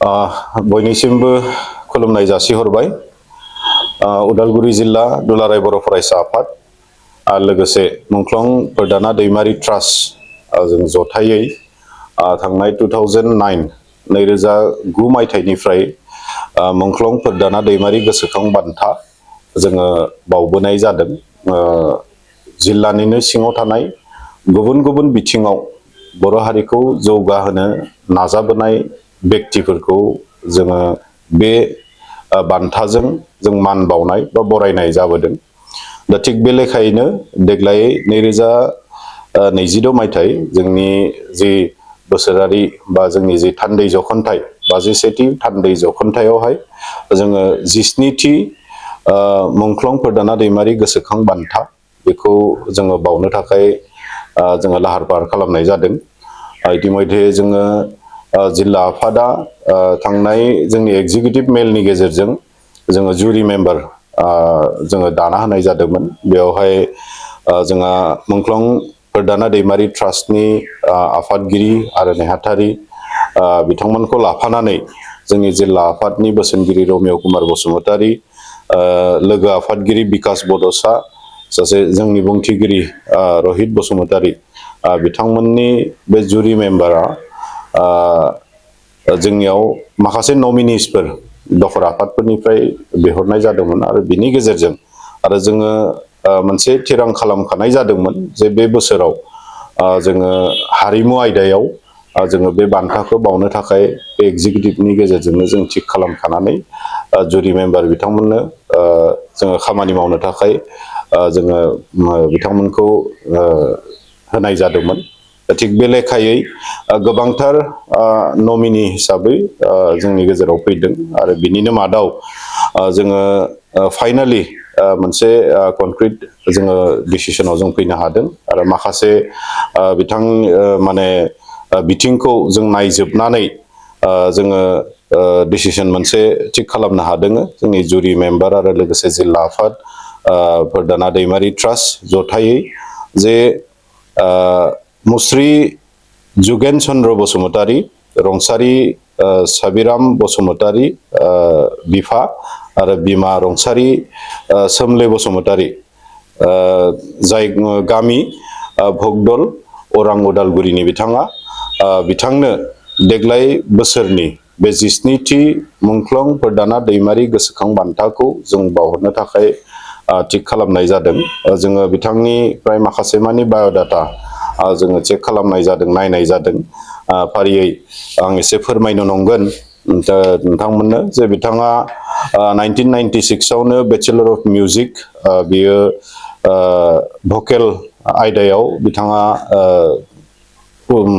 बयनिसिमबो खुलुमनाय जासिहरबाय। उदालगुरि जिल्ला दुलाराय बर' फरायसा आफाद आरो लोगोसे मुंख्लं फोरदाना दैमारि ट्रास्ट जों जथायै थांनाय 2009 मायथाइनिफ्राय मुंख्लं फोरदाना दैमारि गोसोखां बान्था जोङो बावबोनाय जादों। जिल्लानिनो सिङाव थानाय गुबुन गुबुन बिथिङाव बर' हारिखौ जौगाहोनो नाजाबोनाय व्यक्तिफोरखौ जोङो बे बान्थाजों जों मान बावनाय बा बरायनाय जाबोदों। दा थिग बे लेखायैनो देग्लाय 2026 मायथाइ जोंनि जि बोसोरारि बा जोंनि जि थान्दै जखनथाइ 52थि थान्दै जखनथायावहाय जोङो 17थि मुंख्लं फोरदाना दैमारि गोसोखां बान्था बेखौ जोङो बावनो थाखाय जोङो लाहार फाहार खालामनाय जादों। इतिमयधे जोङो जिल्ला आफादा थांनाय जोंनि एग्जिकिउटिभ मेलनि गेजेरजों जोङो जुरि मेम्बार जोङो दाना होनाय जादोंमोन। बेवहाय जोंहा मुंख्लं फोरदाना दैमारि ट्रास्टनि आफादगिरि आरो नेहाथारि बिथांमोनखौ लाफानानै जोंनि जिल्ला आफादनि बोसोनगिरि रमेव कुमार बसुमतारी, लोगो आफादगिरि बिकास बड'सा, सासे जोंनि बुंथिगिरि रहित बसुमतारी, बिथांमोननि बे जुरि मेम्बारा जोंनियाव माखासे नमिनिसफोर दफर आफादफोरनिफ्राय बिहरनाय जादोंमोन आरो बिनि गेजेरजों आरो जोङो मोनसे थिरां खालामखानाय जादोंमोन जे बे बोसोराव जोङो हारिमु आयदायाव जोङो बे बान्थाखौ बावनो थाखाय बे एग्जिकिउटिभनि गेजेरजोंनो जों थिग खालामखानानै जुरि मेम्बार बिथांमोननो जोङो खामानि मावनो थाखाय जोङो बिथांमोनखौ होनाय जादोंमोन। थिग बे लेखायै गोबांथार नमिनि हिसाबै जोंनि गेजेराव फैदों आरो बिनिनो मादाव जोङो फाइनालि मोनसे कनक्रिट जोङो डिसिसनाव जों फैनो हादों आरो माखासे बिथां माने बिथिंखौ जों नायजोबनानै जोङो डिसिसन मोनसे थिग खालामनो हादों। जोंनि जुरि मेम्बार आरो लोगोसे जिल्ला आफाद फोरदाना दैमारि ट्रास्ट जथायै जे मुस्रि जुगेन चन्द्र बसुमतारी, रंसारि साबिराम बसुमतारी बिफा आरो बिमा रंसारि सोमले बसुमतारी, जाय गामि भगदल अरां उदालगुरिनि बिथांनो देग्लाय बोसोरनि बे 17थि मुंख्लं फोरदाना दैमारि गोसोखां बान्थाखौ जों बावहरनो थाखाय थिग खालामनाय जादों। जोङो बिथांनिफ्राय माखासे मानि बाय'डाटा जोङो चेक खालामनाय जादों, नायनाय जादों। फारियै आं एसे फोरमायनो नंगोन नोंथांमोननो जे बिथाङा 1996 आवनो बेचेलर अफ मिउजिक बियो भकेल आयदायाव बिथाङा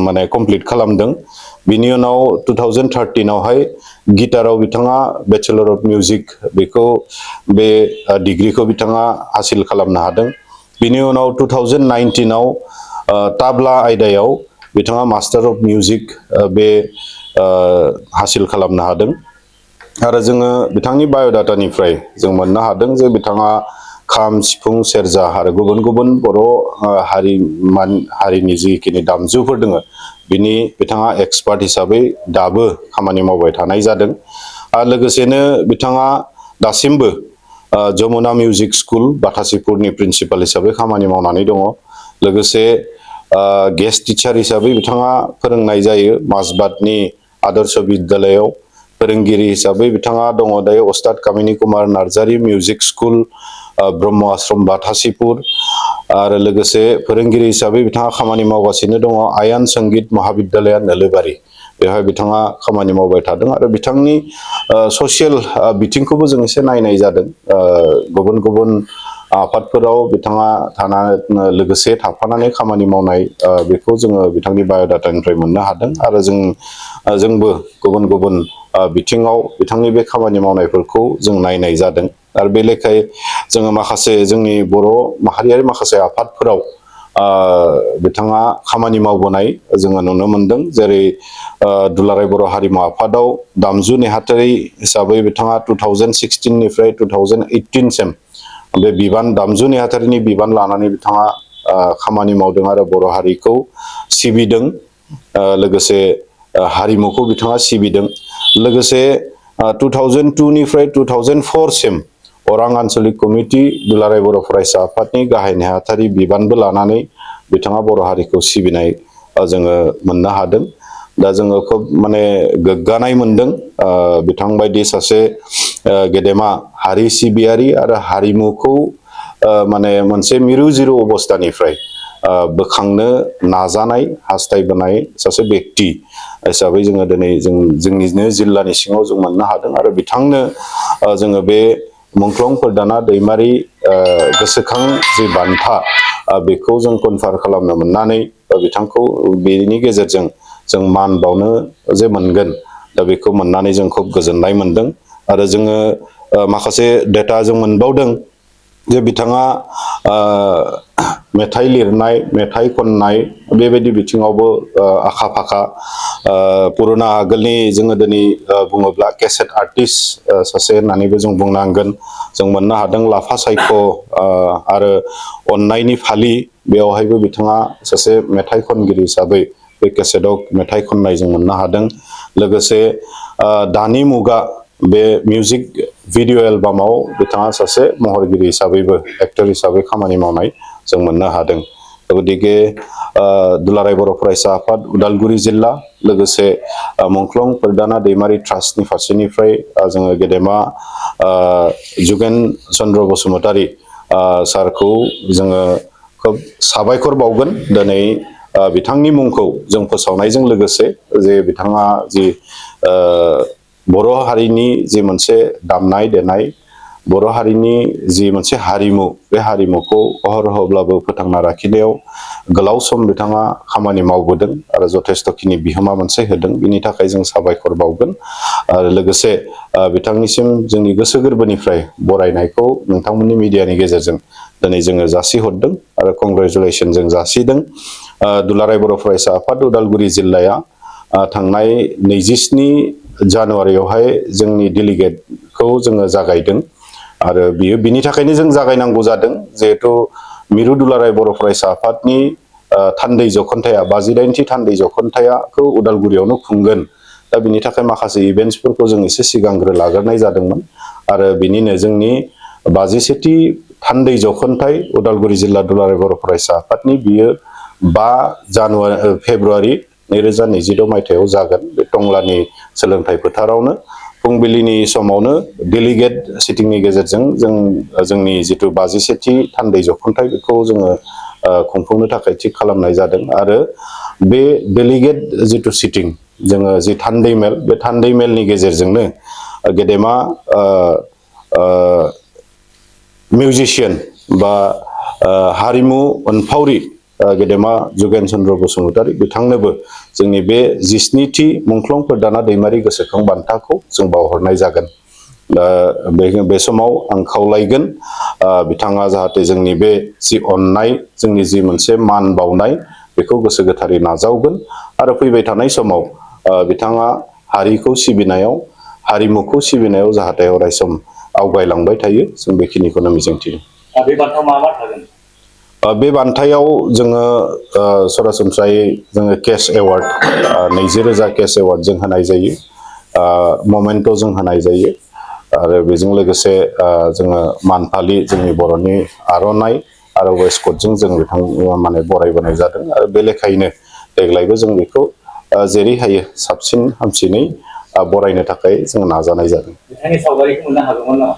माने कमप्लिट खालामदों। बिनि उनाव 2013 आवहाय गिटाराव बिथाङा बेचेलर अफ मिउजिक बेखौ बे डिग्रिखौ बिथाङा हासिल खालामनो हादों। बिनि उनाव 2019 आव ताब्ला आयदायाव बिथाङा मास्टार अफ मिउजिक बे हासिल खालामनो हादों। आरो जोङो बिथांनि बाय'डाटानिफ्राय जों मोननो हादों जे बिथाङा खाम, सिफुं, सेरजा आरो गुबुन गुबुन बर' हारिनि जिखिनि दामजुफोर दङ बिनि बिथाङा एक्सपार्ट हिसाबै दाबो खामानि मावबाय थानाय जादों। आरो लोगोसेनो बिथाङा दासिमबो जमुना मिउजिक स्कुल बाथासिपुरनि प्रिन्सिपाल हिसाबै खामानि मावनानै दङ। लोगोसे गेस्ट टिचार हिसाबै बिथाङा फोरोंनाय जायो माजबातनि आदर्श बिद्यालयाव। फोरोंगिरि हिसाबै बिथाङा दङ दायो अस्ताद कामिनी कुमार नार्जारी मिउजिक स्कुल ब्रह्म आश्रम बाथासिपुर। आरो लोगोसे फोरोंगिरि हिसाबै बिथाङा खामानि मावगासिनो दङ आयान संगीत महाबिद्यालया नोलोबारि, बेवहाय बिथाङा खामानि मावबाय थादों। आरो बिथांनि ससियेल बिथिंखौबो जों एसे नायनाय जादों। गुबुन गुबुन आफादफोराव बिथाङा लोगोसे थाफानानै खामानि मावनाय बेखौ जोङो बिथांनि बाय'डाटानिफ्राय मोननो हादों। आरो जोंबो गुबुन गुबुन बिथिङाव बिथांनि बे खामानि मावनायफोरखौ जों नायनाय जादों। आरो बे लेखायै जोङो माखासे जोंनि बर' माहारियारि माखासे आफादफोराव बिथाङा खामानि मावबोनाय जोङो नुनो मोनदों। जेरै दुलाराय बर' हारिमु आफादाव दामजु नेहाथारि हिसाबै बिथाङा 2016 निफ्राय 2018 सिम बे दामजु नेहाथारिनि बिबान लानानै बिथाङा खामानि मावदों आरो बर' हारिखौ सिबिदों। लोगोसे हारिमुखौ बिथाङा सिबिदों। लोगोसे 2002 निफ्राय 2004 सिम अरां आन्चलिक कमिटि दुलाराय बर' फरायसा आफादनि गाहाय नेहाथारि बिबानबो लानानै बिथाङा बर' हारिखौ सिबिनाय जोङो मोननो हादों। दा जोङो खोब माने गोग्गानाय मोनदों बिथां बायदि सासे गेदेमा हारि सिबियारि आरो हारिमुखौ माने मोनसे मिरु जिरु अबस्थानिफ्राय बोखांनो नाजानाय हास्थायबोनाय सासे बेक्ति हिसाबै जोङो दिनै जोंनिनो जिल्लानि सिङाव जों मोननो हादों आरो बिथांनो जोङो बे मुंख्लं फोरदाना दैमारि गोसोखां जि बान्था बेखौ जों कनफार खालामनो मोननानै बिथांखौ बेनि गेजेरजों जों मान बावनो जे मोनगोन दा बेखौ मोननानै जों खोब गोजोननाय मोनदों आरो जोङो माखासे डेटा जों मोनबावदों जे बिथाङा मेथाइ लिरनाय मेथाइ खननाय बेबायदि बिथिङावबो आखा फाखा पुरुना आगोलनि जोङो दिनै बुङोब्ला केसेट आर्टिस्ट सासे होननानैबो जों बुंनांगोन जों मोननो हादों लाफा सायख' आरो अननायनि फालि बेयावहायबो बिथाङा सासे मेथाइ खनगिरि हिसाबै बे केसेटआव मेथाइ खननाय जों मोननो हादों लोगोसे दानि मुगा बे मिउजिक भिडिअ एलबामाव बिथाङा सासे महरगिरि हिसाबैबो एक्टर हिसाबै खामानि मावनाय जों मोननो हादों। गतिके दुलाराय बर' फरायसा आफाद उदालगुरि जिल्ला लोगोसे मुंख्लं फोरदाना दैमारि ट्रास्टनि फारसेनिफ्राय जोङो गेदेमा जुगेन चन्द्र बसुमतारी सारखौ जोङो खोब साबायखर बावगोन दिनै बिथांनि मुंखौ जों फोसावनायजों लोगोसे जे बिथाङा जि बर' हारिनि जि मोनसे दामनाय देनाय बर' हारिनि जि मोनसे हारिमु बे हारिमुखौ अहरहब्लाबो फोथांना लाखिनायाव गोलाव सम बिथाङा खामानि मावबोदों आरो जथेस्थ'खिनि बिहोमा मोनसे होदों बिनि थाखाय जों साबायखर बावगोन आरो लोगोसे बिथांनिसिम जोंनि गोसो गोरबोनिफ्राय बरायनायखौ नोंथांमोननि मिडियानि गेजेरजों दिनै जोङो जासिहरदों आरो कंग्रेचुलेसन जों जासिदों। दुलाराय बर' फरायसा आफाद उदालगुरि जिल्लाया थांनाय 27 जानुवारियावहाय जोंनि डेलिगेटखौ जोङो जागायदों आरो बिनि थाखायनो जों जागायनांगौ जादों जिहेथु मिरु दुलाराय बर' फरायसा आफादनि थान्दै जख'न्थाया 59थि थान्दै जख'न्थायाखौ उदालगुरियावनो खुंगोन दा बिनि थाखाय माखासे इभेन्ट्सफोरखौ जों एसे सिगांग्रो लाग्रोनाय जादोंमोन आरो बिनिनो जोंनि 52थि थान्दै जख'न्थाय उदालगुरि जिल्ला दुलाराय बर' फरायसा आफादनि बियो 5 फेब्रुवारि 2026 मायथाइयाव जागोन बे टंलानि सोलोंथाइ फोथारावनो फुंबिलिनि समावनो डेलिगेट सिटिंनि गेजेरजों जोंनि जिथु 52थि थान्दै जख'न्थाय बेखौ जोङो खुंफुंनो थाखाय थिग खालामनाय जादों आरो बे डेलिगेट जिथु सिटिं जोङो जि थान्दै मेल बे थान्दै मेलनि गेजेरजोंनो गेदेमा मिउजिशियान बा हारिमु अनफावरि गेदेमा जुगेन चन्द्र बसुमतारी बिथांनोबो जोंनि बे 17थि मुंख्लं फोरदाना दैमारि गोसोखां बान्थाखौ जों बावहरनाय जागोन। बे समाव आं खावलायगोन बिथाङा जाहाथे जोंनि बे जि अननाय जोंनि जि मोनसे मान बावनाय बेखौ गोसो गोथारै नाजावगोन आरो फैबाय थानाय समाव बिथाङा हारिखौ सिबिनायाव हारिमुखौ सिबिनायाव जाहाथे अरायसम आवगायलांबाय थायो जों बेखिनिखौनो मिजिंथियो। बे बान्थायाव मा मा थागोन? बे बान्थायाव जोङो सरासनस्रायै जोङो केश एवार्ड 20,000 केश एवार्ड जों होनाय जायो ममेन्ट' जों होनाय जायो आरो बेजों लोगोसे जोङो मानफालि जोंनि बर'नि आर'नाइ आरो वेस्टकटजों जों बिथां माने बरायबोनाय जादों आरो बे लेखायैनो देग्लायबो जों बेखौ जेरै हायो साबसिन हामसिनै बरायनो थाखाय जों नाजानाय जादों। बिथांनि सावगारिखौ मोननो हागौमोन नामा?